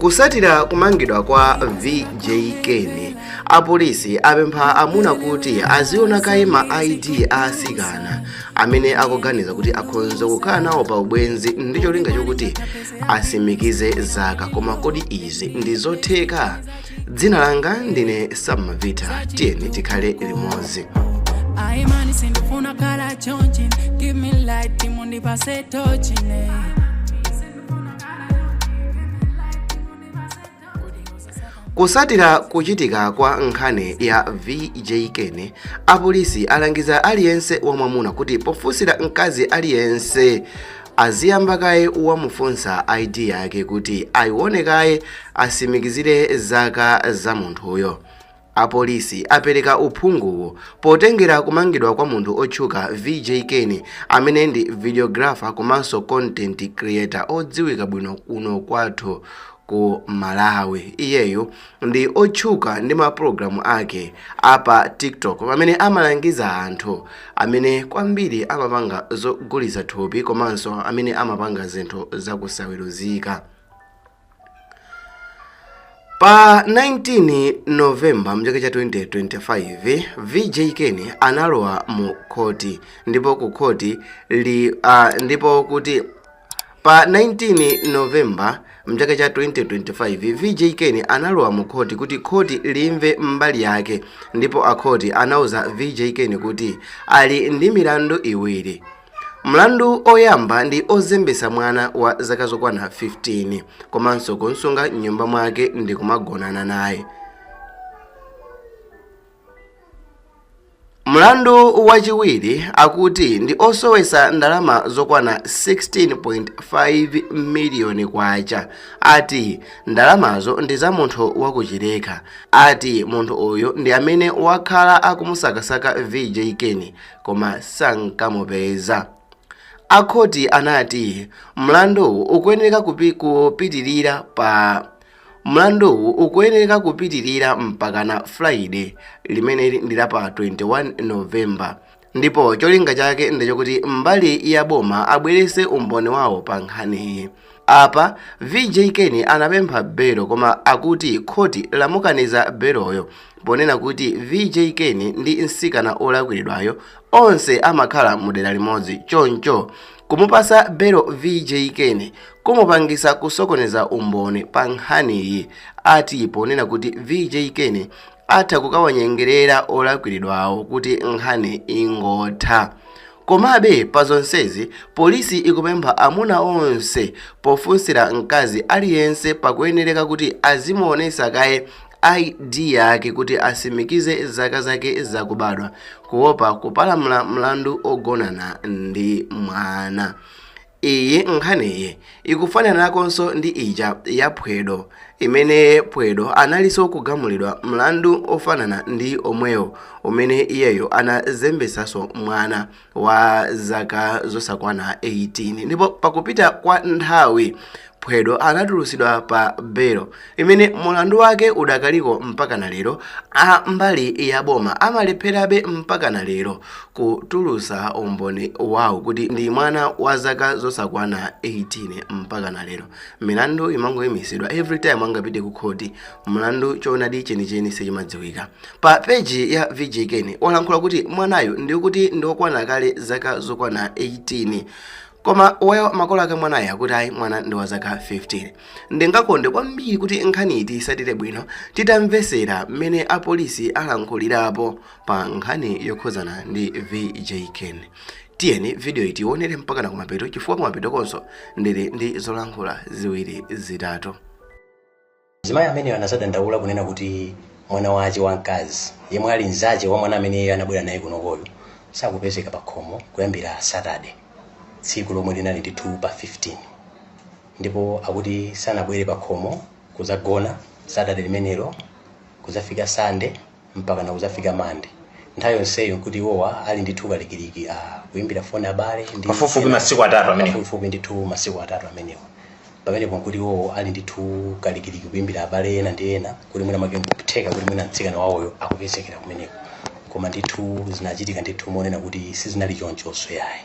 Kusatira kumangidwa kwa VJ Ken, apolisi apempha amuna kuti aziona kaye ma ID a asikana amene akuganiza kuti akhonza kukhala nawo pa ubwenzi ndi cholinga chokuti asimikize zaka. Koma kodi izi ndi zotheka? Dzina langa ndine Sam Mavita, tiyeni tikhale limodzi. Aimani sindifuna kala chonchi. Give me light, mundipase tochine. Kusatira kuchitika kwa nkhani ya VJ Ken, apolisi alangiza aliyense wamwamuna kuti pofunsira mkazi aliyense aziyamba kaye wamufunsa ID yake kuti ayione kaye asimikizire zaka za munthuyo. Apolisi apereka uphunguwu potengera kumangidwa kwa munthu otchuka VJ Ken, amene ndi videographer komanso content creator odziwika bwino kuno kwathu ku Malawi. Iyeyu ndi otchuka ndi mapulogalamu ake apa TikTok pamene amalangiza anthu amene kwambiri amapanga zogulitsa thupi komanso amene amapanga zinthu zakusaweruzika. Pa 19 Novemba mchaka cha 2025, VJ Ken analowa mu khoti ndipo ku khoti li ndipo kuti pa 19 Novemba mchaka cha 2025, VJ Ken analowa mu khoti kuti khoti limve mbali yake, ndipo akhoti anauza VJ Ken kuti ali ndi milandu iwiri. Mlandu oyamba ndi ozembesa mwana wa zaka zokwana 15 komanso kumsunga m'nyumba mwake ndi kumagonana naye. Mlandu wachiwiri akuti ndi osowesa ndalama zokwana 16.5 miliyoni kwacha. Ati ndalamazo ndi za munthu wakuchileka. Ati munthu uyu ndi amene wakhala akumusakasaka VJ Ken koma sankamupeza. Akhoti anati mlanduwu ukuyenera kupitirira pa mlanduwu ukuyenera kupitirira mpakana Friday limene ndi la pa 21 November, ndipo cholinga chake ndi chokuti mbali ya boma abwerese umboni wawo pa nkhaniyi. Apa VJ Ken anapempha belo, koma akuti khoti lamukaniza beloyo ponena kuti VJ Ken ndi mtsikana olakwiridwayo onse amakhala mu dera limodzi, choncho kumupasa belo VJ Ken kumupangisa kusokoneza umboni pa nkhaniyi, ati ponena kuti VJ Ken atha kukawanyengerera olakwiridwawo kuti nkhani ingotha. Komabe pa zonsezi, polisi ikupempha amuna onse pofunsira mkazi aliyense pakuyenereka kuti azimuonesa kaye ID yake kuti asimikize zaka zake zakubadwa kuopa kupalamula mlandu ogonana ndi mwana. Iyi nkhaniyi ikufananakonso ndi ija ya Phwedo, imene Phwedo analinso kugamulidwa mlandu ofanana ndi omwewo umene iyeyo anazembesanso mwana wa zaka zosakwana 18, ndipo pakupita kwa nthawi Phwedo anatulutsidwa pa belo imene mulandu wake udakaliko mpaka na lero. A mbali ya boma amalepherabe mpaka na lero kutulutsa umboni wawo kuti ndi mwana wa zaka zosakwana 18. Mpaka na lero milandu imangoyimisidwa every time angapite ku khoti, mlandu choonadi chenicheni sichimadziwika. Pa peji ya VJ Ken walankhula kuti mwanayu ndikuti ndiokwana kale zaka zokwana 18, koma wayo makolo ake mwanayo akuti ayi, mwana ndi wa zaka 15. Ndingakonde kwambiri kuti nkhani tiyisatire bwino titamvesera mmene apolisi alankhulirapo pa nkhani yokhuzana ndi VJ Ken. Tiyeni video iyi tionere mpaka na kumapeto, chifukwa kumapeto konso ndili ndi zolankhula ziwiri zitatu. Mzimayi ameneyo anazadandaula kunena kuti mwana wace wamkazi, yemwe ali mzace wa mwana amene anabwera naye kunokoyo, sakupezeka pa khomo kuyambira Saturday, tsiku lomwe linali ndithu pa 15, ndipo akuti sanabwere pa khomo kuzagona Saturday limenelo, kuzafika Sunday, mpaka na kuzafika Monday. Nthawi yonseyo nkuti iwowa ali ndithu kalikiliki kuimbira foni abale ndi Pafupifupi masiku 3 amenewo. Pafupifupi ndithu masiku 3 amenewo. Pamenepo nkuti iwowo ali ndithu kalikiliki kuimbira abale ena ndi ena kuti mwina mwake nkutheka kuti mwina mtsikana wawoyo akupezekera kumeneko, koma ndithu zinachitika ndithu monena kuti sizinali chonchonso yayi.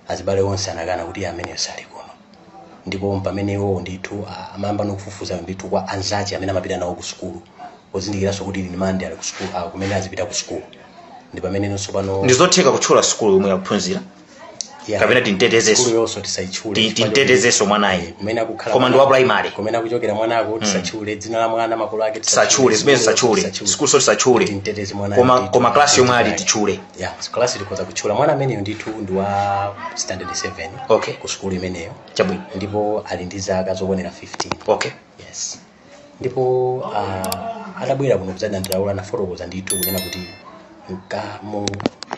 Azibale onse anakana kuti ameneyo sali kuno. Ndipo pamene iwo ndithu amayamba nokufufuza ndithu kwa anzace amene amapita nawo ku sukulu, pozindikiranso kuti ili Mande ali ku sukulu, kumene azipita ku sukulu, ndi pamene nonso pano. Ndizotheka kutchula sukulu yomwe akuphunzira? Yeah. Kapena tintetezeso? Sukulu yonso tisayitchule. Chifukwa Tintetezeso mwanayi. Kumene akukhala Koma ndi wa primary. Kumene akuchokera mwanako tisatchule, dzina la mwana, makolo ake. Tisatchule zimene, tisatchule sukulu, so tisatchule. Tinteteze mwana. Koma ndithu. koma class yomwe ali titchule. Yeah, class tikhoza kutchula. Mwana ameneyo ndithu ndi wa standard 7 ku sukulu imeneyo. Ndipo ali ndi zaka zokwanira 15. Yes, ndipo atabwera kuno kudzadandaula, anafotokoza ndithu kunena kuti nka mu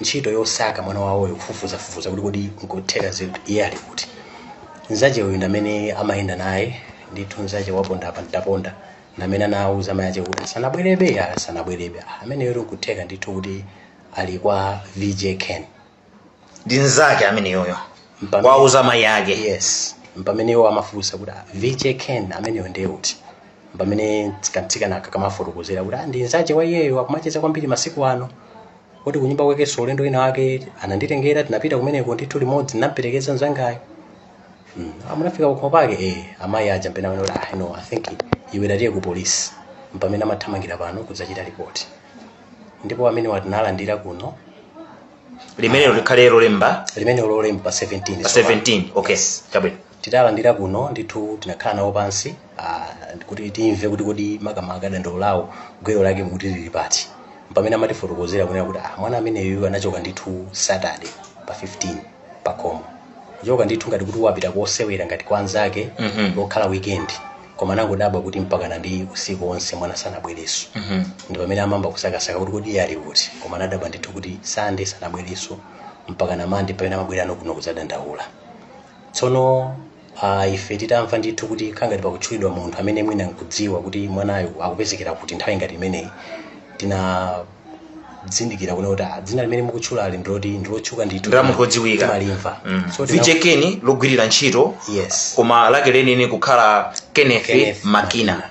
ntchito yosaka mwana wawoyo, kufufuzafufuza kuti kodi nkotheka iye ali kuti, mzache uyu ndamene amayenda naye ndithu, mzache waponda apa ntaponda, ndamene anawuza amayi ache kuti asanabwerebe, asanabwerebe. Ameneyo nkutheka ndithu kuti ali kwa VJ Ken. Ndi nzake ameneyoyo wauza amayi ake? Yes, mpamene iwo amafunsa kuti, "Ah, VJ Ken ameneyo ndiye uti?" Pamene kamtsikana kamafotokozera kuti, "Ah, ndi nzache wa iyeyo, akumacheza kwambiri masiku ano, kuti kunyumba kwakenso ulendo wina wake ananditengera, tinapita kumeneko ndithu limodzi, ndinamperekeza mzangayo." Amunafika pakhomo pake? Eh, amayi aja mpena amene kuti, "Ah, no, I think iwe tatiye ku polisi." Mpamene amathamangira pano kudzachita ripoti, ndipo amene watinalandira kuno. Limenelo likhale lolemba? Limene lolemba pa 17. Pa 17, okay, chabwino. Titalandira kuno ndithu, tinakhala nawo pansi kuti timve kuti kodi makamaka dandaulo lawo, gwero lake mukuti lili pati. Pamene amatifotokozera kunena kuti, ah, mwana ameneyu anachoka ndithu Saturday pa 15 pakhomo, kuchoka ndithu ngati kuti wapita kosewera ngati kwa anzake lokhala weekend, koma anangodabwa kuti mpakana ndi usiku wonse mwana sanabwerenso. Ndi pamene amamba kusakasaka kuti kodi iye ali kuti, koma anadabwa ndithu kuti Sunday sanabwerenso, mpaka na Mande pamene amabwerano kuno kudzadandaula. Tsono ife titamva ndithu kuti khangati pakutchulidwa munthu amene mwina nkudziwa kuti mwanayo akupezekera kuti nthawi ngati imeneyi, tinazindikira kuna kuti dzina limene mukutchulali ndiloti ndilotchuka ndithu. Ndi la munthu wodziwika. Timalimva. So VJ Ken logwirira ntchito? Yes. Koma lake lenene kukhala Kenneth, Kenneth. Makina,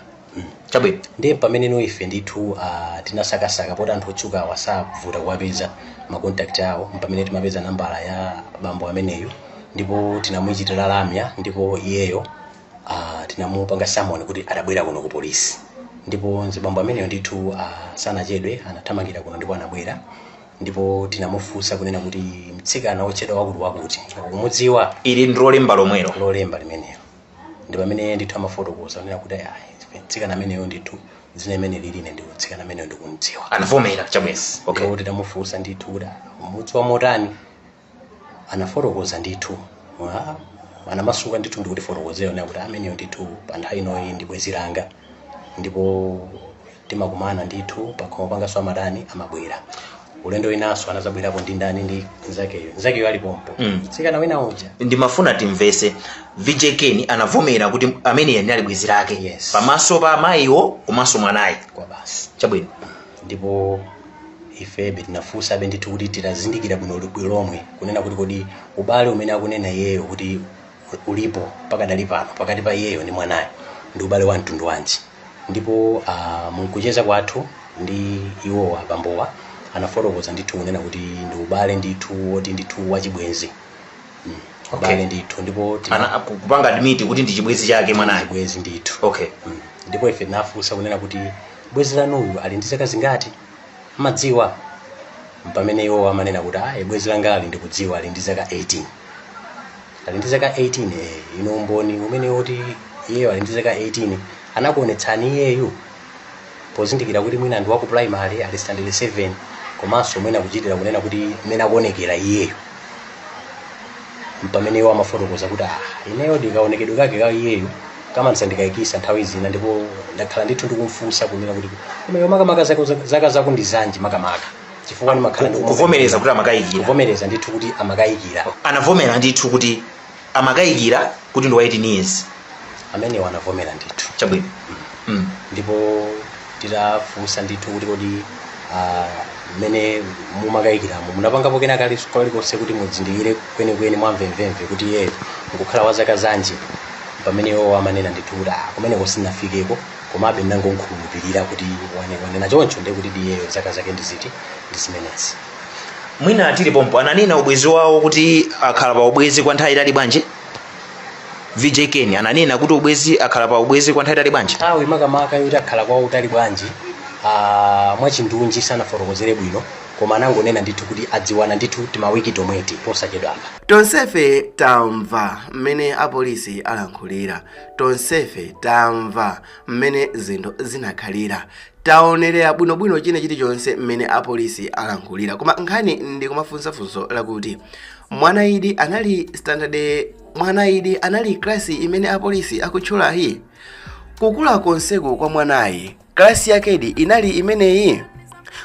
chabwino. Ndiye pamene no ife ndithu tinasakasaka, poti anthu otchuka awasavuta kuwapeza ma contact awo, pamene timapeza nambala ya bambo ameneyu, ndipo tinamuchitira lamya, ndipo iyeyo tinamupanga summon kuti adabwera kuno ku polisi. Ndipo mzibambo ameneyo ndithu sanachedwe, anathamangira kuno ndipo anabwera, ndipo tinamufunsa kunena kuti mtsikana wotchedwa wakuti wakuti ukumudziwa? Ili ndi lolemba lomwelo? Lolemba limenelo. Ndi pamene ndithu amafotokoza kunena kuti, "Ayi, mtsikana ameneyo ndithu dzina imene liline ndi mtsikana ameneyo ndikumudziwa." Anavomera, chabwino, okay. Ndipo titamufunsa ndithu kuti umudziwa motani, anafotokoza ndithu, anamasuka ndithu ndikutifotokozera kunena kuti ameneyo ndithu pa nthawi inoyi ndi bwenzi langa, ndipo timakumana ndithu pakhomo pangaso, amatani, amabwera. Ulendo winanso anazabwerapo ndi ndani? Ndi nzakeyo, nzakeyo alipompo, mtsikana wina uja. Ndimafuna timvese, VJ Ken anavomera kuti ameneyo ndi ali bwenzi lake? Yes. Pamaso pa amayiwo komanso mwanayi? Kwa basi. Chabwino. Ndipo ifebe tinafunsabe ndithu kuti titazindikira bwino lomwe kunena kuti kodi ubale umene akunena iyeyo kuti ulipo pakadali pano pakati pa iyeyo ndi mwanayo ndi ubale wa mtundu wanji. Ndipo munkucheza kwathu ndi iwowa, abambowa anafotokoza ndithu kunena kuti ndi ubale ndithu woti ndithu wachibwenzi, ubale ndithu, ndipo Ana kupanga admit kuti ndi chibwenzi chake mwanayo? Chibwenzi ndithu. Ndipo ife tinafunsa kunena kuti bwenzi lanuyu ali ndi zaka zingati, amadziwa? Pamene iwo amanena kuti, "Ayi, bwenzi langali ndikudziwa, ali ndi zaka 18." Ali ndi zaka 18? Eh, ino umboni umene woti iyeyo ali ndi zaka 18 anakuonetsani iyeyu, pozindikira kuti mwina ndi waku primary, ali standard 7, komanso mwina kuchitira kunena kuti mmene akuonekera iyeyo? Pamene iwo amafotokoza kuti, "Ah, ineyo ndikaonekedwe kake ka iyeyo kamandisandiikisa nthawi zina, ndipo ndakhala ndithu ndikumfunsa kunena kuti koma iwe makamaka zaka zako ndi zanji makamaka, chifukwa ndimakhala Kuvomereza kuti amakayikira? Kuvomereza ndithu kuti amakayikira. Anavomera ndithu kuti amakayikira kuti ndi wa 18 years? Amenewo anavomera ndithu. Chabwino. Ndipo titafunsa ndithu kuti kodi mmene mumakayikiramo munapangapo kena kalikonse kuti muzindikire kwenikweni mwamvemvemve kuti iyeyo nkukhala wa zaka zanji, pamene iwo amanena ndithu kuti, "Ah, kumeneko sinafikeko, komabe ndinangokhulupirira kuti wanena choncho ndiye kuti iyeyo zaka zake ndiziti, ndi zimenezi." Mwina tili pompo, ananena ubwezi wawo kuti akhala pa ubwezi kwa nthawi itali bwanji? VJ Ken ananena kuti ubwezi akhala pa ubwezi kwa nthawi itali bwanji? Nthawi makamaka yoti akhala kwa utali bwanji, mwachindunji sanafotokozere bwino, koma anangonena ndithu kuti adziwana ndithu timawiki tomweti posachedwa apa. Tonsefe tamva mmene apolisi alankhulira, tonsefe tamva mmene zinthu zinakhalira, taonerera bwinobwino china chilichonse mmene apolisi alankhulira. Koma nkhani ndi kumafunsafunso lakuti mwanaidi anali standard, mwanaidi anali klasi imene apolisi akutchulayi? Kukula konseku kwa mwanayi, klasi yakedi inali imeneyi?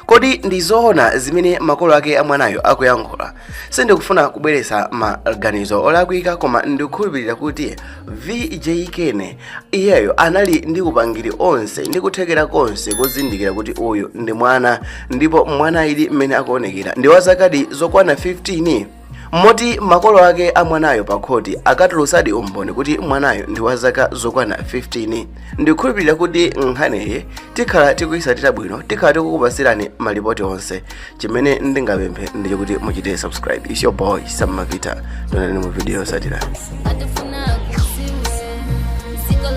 Kodi ndi zoona zimene makolo ake a mwanayo akuyankhula? Sindikufuna kubweretsa maganizo olakwika, koma ndikukhulupirira kuti VJ Ken iyeyo anali ndi upangiri onse ndi kuthekera konse kozindikira kuti uyu ndi mwana, ndipo mwanayidi mmene akuonekera ndi wa zakadi zokwana 15, moti makolo ake a mwanayo pa khoti akatulutsadi umboni kuti mwanayo ndi wa zaka zokwana 15. Ndikukhulupirira kuti nkhaniyi tikhala tikuyisatira bwino, tikhala tikukupasirani malipoti onse. Chimene ndingapemphe ndichokuti muchite subscribe. It's your boy Sam Mavita, tionani mu video yotsatira. Atufuna kusiwe ziko.